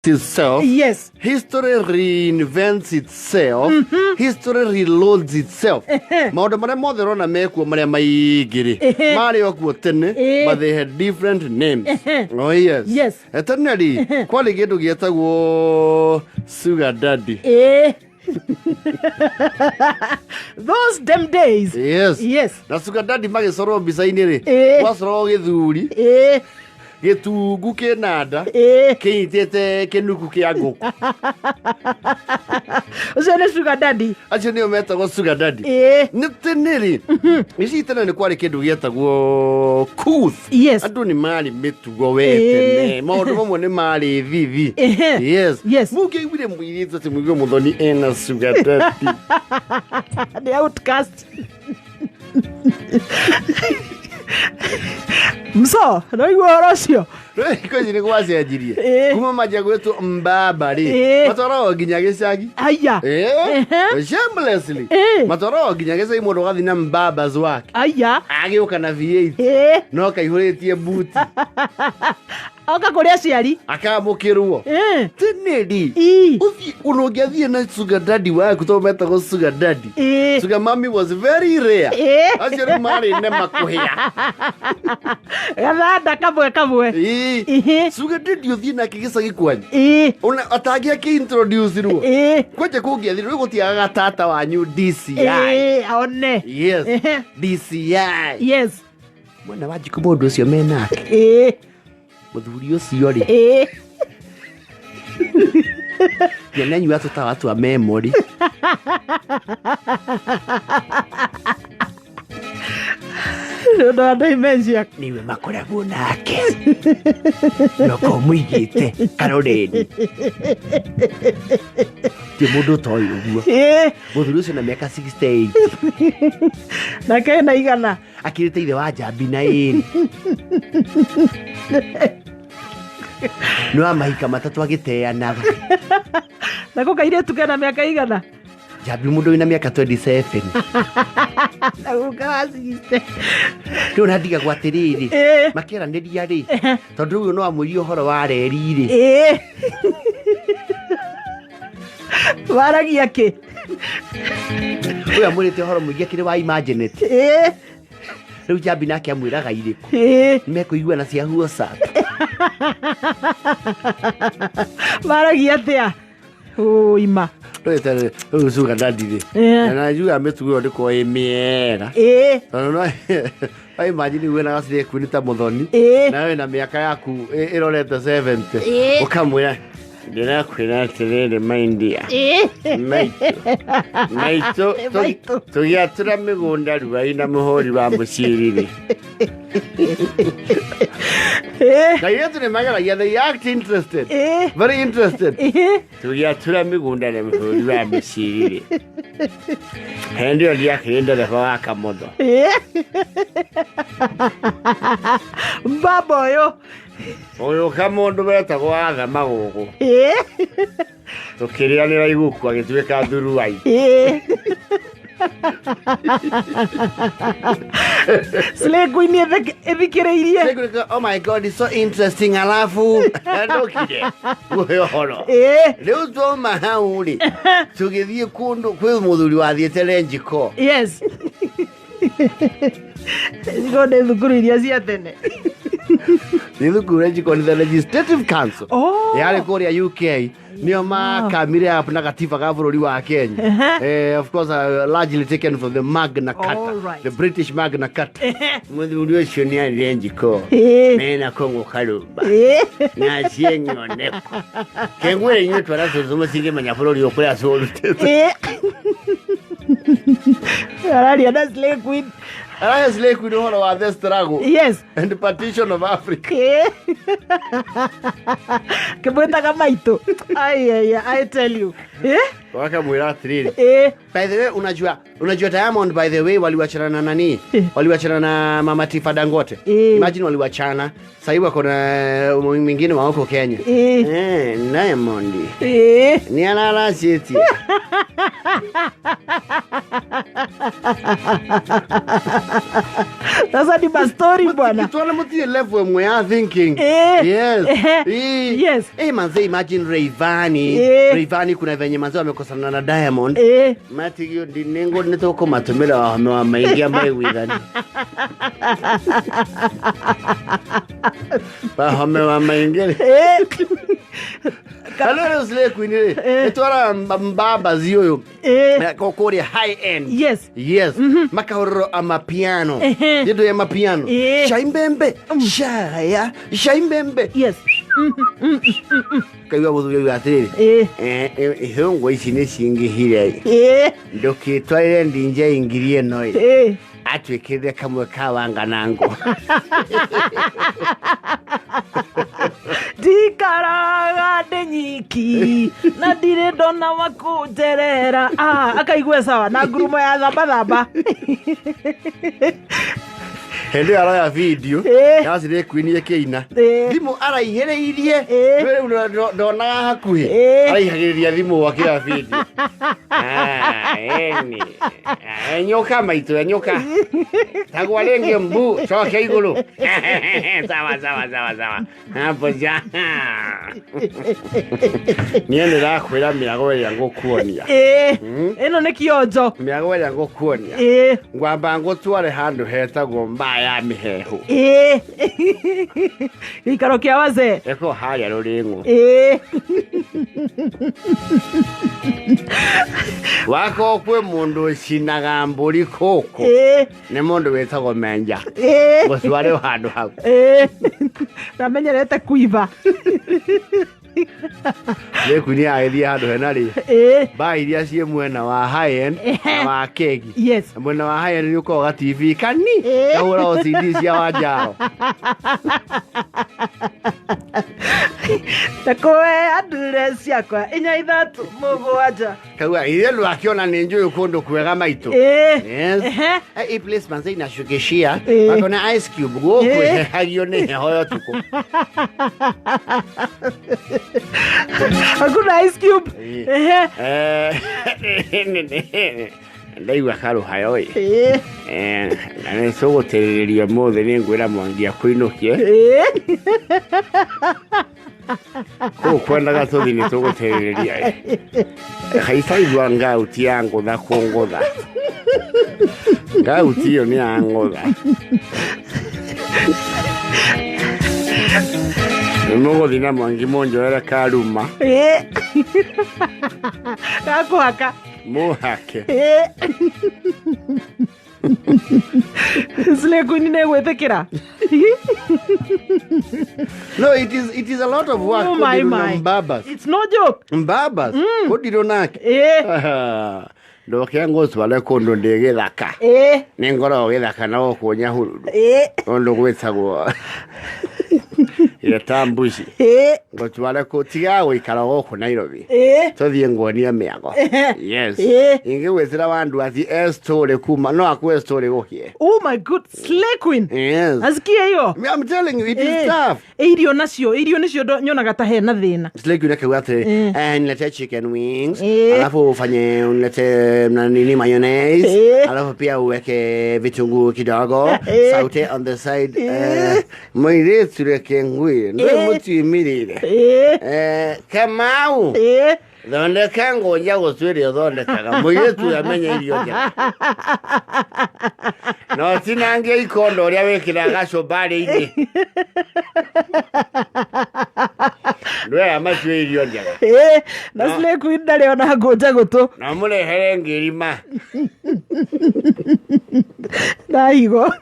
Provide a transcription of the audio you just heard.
Itself. History reinvents itself. History reloads itself. Maũndũ marĩa mothe ũrona mekuo, marĩa maingĩ rĩ, marĩ o kuo tene, but they had different names. Oh yes. Tene rĩ, kwarĩ kĩndũ gĩetagwo sugar daddy. Those them days. Na sugar daddy magĩcorwo mbica-inĩ rĩ, gwacoragwo gĩthuri gĩtungu kĩnanda kĩnyitĩte kĩnuku kĩa ngũkũ. Ũcio nĩ sugar daddy. Acio nĩo metagwo sugar daddy. Nĩ tene rĩ, ici tene nĩ kwarĩ kĩndũ gĩetagwo couth. Andũ nĩ marĩ mĩtugo we. Tene maũndũ mamwe nĩ marĩ thithi. Mũngĩaiguire mũirĩtu atĩ mũigue mũthoni ena sugar daddy, The outcast. Mso, no igua ũhoro ũcio. Rĩu ici nĩ gwacenjirie. Kuma manjia gwĩtwo mbaba rĩ, matwaragwo nginya gĩcagi. Aya. Shamelessly matwaragwo nginya gĩcagi, mũndũ agathiĩ na mbabas wake. Aya. Agĩũka na V8, no kaihũrĩtie buti. Oka kũrĩ aciari. Akamũkĩrwo. Tene rĩ, ũthiĩ ũna ũngĩathiĩ na sugar daddy waku, tondũ metagwo sugar daddy, sugar mommy was very rare. Acio rĩu marĩ nema kũhĩa. Gathanda kamwe kamwe. Sugar daddy ũthiĩ nake gĩcagi kwanyu, ona atangĩakĩ introduce rwo kwanja kũngĩathire rĩu gũtiagaga tata wanyu DCI. One. DCI. Mwena wa njikũ mũndũ ũcio menake, mũthuri ũcio rĩ, nĩanyua tũtawa twa memory. Nĩ ũndũ wa dementia. Nĩwe makoragwo nake noko mũigĩte karoreni ti mũndũ ũtoĩ ũguo. Mũthuri ũcio na mĩaka 68. Nake ena igana. Akĩrĩte ithe wa njambi na ĩrĩ nĩ wa mahika matatũ agĩteanaga. Nako kairĩtu kena mĩaka igana. Njambi mũndũ wĩna mĩaka 27. Na guka wa 60. Rĩu na ndigagwo atĩrĩrĩ, makĩaranĩria rĩ, tondũ rĩu no amwĩrie ũhoro wa reri rĩ. Waragia kĩ? Ũyũ amwĩrĩte ũhoro mũingĩ akĩrĩ wa imaginate. Rĩu njambi nake amwĩraga irĩkũ mekũiguana cia WhatsApp. Maragia atĩa? Ũima. Rĩu sugar daddy rĩ, na njugaga mĩtugo ĩyo ndĩkoragwo ĩ mĩega, tondũ no wa imagine wĩna gacirĩ queen ta mũthoni, na wĩna mĩaka yaku ĩrorete 70, ũkamwĩra, "Ndĩrakwĩra atĩrĩrĩ, my dear, maitũ, maitũ, Maitũ. Tũgĩatũra mĩgũnda Ruai na mũhũri wa mũciri rĩ, na airĩtu nĩ mageragia, they act interested, very interested. Tũgĩatũra mĩgũnda na mũhũri wa mũciri rĩ, hĩndĩ ĩyo ndiakĩrĩ ndereba wa kamotho." Mbamba ũyũ. Ũyũ kamũndũ wetagwo atha magũgũ, tũkĩrĩanĩra iguku agĩtuĩka thuruai. Slay Queen ĩthikĩrĩirie. Oh my God, it's so interesting. Alafu ndokire guhe ũhoro. Rĩu twauma hau rĩ, tũgĩthiĩ kũndũ kwĩ mũthuri wathiĩte Lenjiko. Yes, Njiko nĩ thukuru iria cia tene. Nĩ thukuru Lenjiko, nĩ the legislative council. Yarĩ kũrĩa UK, nĩo makamire up na gatiba ga bũrũri wa Kenya. Of course, largely taken from the Magna Carta, the British Magna Carta. Mũthuri ũcio nĩ arĩ Lenjiko mena kũng'ũ karũmba na cieng'oneko kengwĩre inyuĩ twara cũcũ mũcingĩmenya bũrũri ũkũrĩa cũrutĩte. Araria na Slay Queen. Arahe Slay Queen ũhoro wa the struggle and partition of Africa. Kĩmwĩtaga maitũ. Ai, ai, I tell you. Wakamwĩra atĩrĩrĩ, "By the way, unajua Diamond, by the way, waliwachana na nani? Waliwachana na Mama Tifa Dangote. Imagine, waliwachana. Sasa wako na mwingine wa huko Kenya." Diamond. Ni alaracĩtie. Sasa ni mastori bwana. Twana mutirĩ level ĩmwe ya thinking. Eh. Yes. Ehe. Eh. Yes. Eh, manze imagine Rayvanny. Eh. Rayvanny kuna venye manze wamekosana na Diamond. Matigio ndinengo nĩtũkũmatũmĩra wahome wa maingĩ amaiguithani. Wahome wa maingĩ. Hello rĩu Slay Queen rĩ. Ĩtwara mbambazi ũyũ. Kũrĩa high end. Yes. Yes. Makahũrĩrwo amapiano. Ehe. Nĩndũ ya mapiano. Shaimbembe. Shaya. Shaimbembe. Yes. Kaigua mũthuri auga atĩrĩrĩ. Ihũngũ ici nĩ cingĩhire. Ndũkĩtwarĩre ndinje ngiri ĩno ĩ. Atwĩkĩrĩre kamwe ka wanga na ngũ. Ndikaraga ndĩ nyiki na ndirĩ ndona wa kũnjerera. Ah, akaigua sawa na ngurumo ya thambathamba. Hĩndĩ ĩyo aroya video ya Slay Queen ĩkĩina. Thimũ araihĩrĩirie. Rĩu ndonaga hakuhĩ. Araihagĩrĩria thimũ akĩoya video. Ah, eni. Ah, enyoka maitũ enyoka. Tagwa rĩngĩ mbu coke igũrũ. Sawa sawa sawa sawa. Hapo ja. Niĩ nĩrakwĩra mĩago ĩrĩa ngũkuonia. Ĩno nĩ kĩonjo. Mĩago ĩrĩa ngũkuonia. Ngwamba ngũtware handũ hetagwo mbaa ya mĩhehu. Gĩikaro kĩa wazee. Ĩko harĩa rũrĩng'ũ. Wakorwo kwĩ mũndũ ũcinaga mbũri kũkũ. Nĩ mũndũ wĩtagwo Menja. Gũtware handũ hau. Ndamenyerete kuiba. Slay Queen agĩthiĩ handũ hena rĩ. Mbaa iria ciĩ mwena wa high end na wa kegi. Yes. Mwena wa high end nĩ ũkoragwo ga TV kani kahũragwo CD cia Wanjaro. Takoe andure ciakwa inya ithatũ mũgwanja. Kaua ithe ndwakĩona nĩ njũĩ kũndũ kwega maitũ. Yes. Hii place manze inashukishia. Wako na ice cube gũkũ hehagio nĩ heho ya ũtukũ. Hakuna ice cube. Ndaigua karũhayo ĩ. Na nĩ tũgũtĩrĩria mũthĩ nĩ ngwĩra Mwangi akũinũkie. Kũu kwendaga tũthiĩ nĩ tũgũtĩrĩria ĩ. Haitaigua ngauti ya ngũtha kũngũtha. Ngauti ĩyo nĩ ya ngũtha. Nĩ mũgũthiĩ na Mwangi mũnjoere karuma. Gakũhaka. Mũhake. Slay Queen nĩ gwĩtĩkĩra. No, it is a lot of work. Oh my Kũndirwo na my. Mbabas. It's no joke. Mbabas. Kũndirwo nake. Ndoke ngũtware kũndũ ndĩ gĩthaka. Nĩ ngoragwo gĩthaka na gũkũ Nyahururu. Kũndũ gwĩtagwo Gĩtambuci. Ngũtware kũ tiga gũikara gũkũ Nairobi. Tũthiĩ nguonie mĩago. Yes. Ingĩgwĩtĩra wandu athi e story kuma no akue story gũkĩe. Oh my god, Slay Queen. Yes. Asikie hiyo. I'm telling you, it is tough. Irio nacio, irio nicio nyonaga ta hena thĩna. Slay Queen akauga atĩrĩ, niletee chicken wings, alafu ufanye uniletee na nini mayonnaise, alafu pia uweke vitunguu kidogo, saute on the side. Mũirĩtu reke ngwĩre, ndũĩ mũtiumĩrĩire. Kamau, thondeka ngũnja gũtuĩria ũthondekaga mũirĩtu ũyũ amenye irio njega no tinangie ikondo ũrĩa wĩkĩraga gacũmbarĩ-inĩ ndwega matue irio njega. Na Slay Queen ndarĩ ona ngũnja gũtũ. Na mũrehere ngĩrima. Na higo.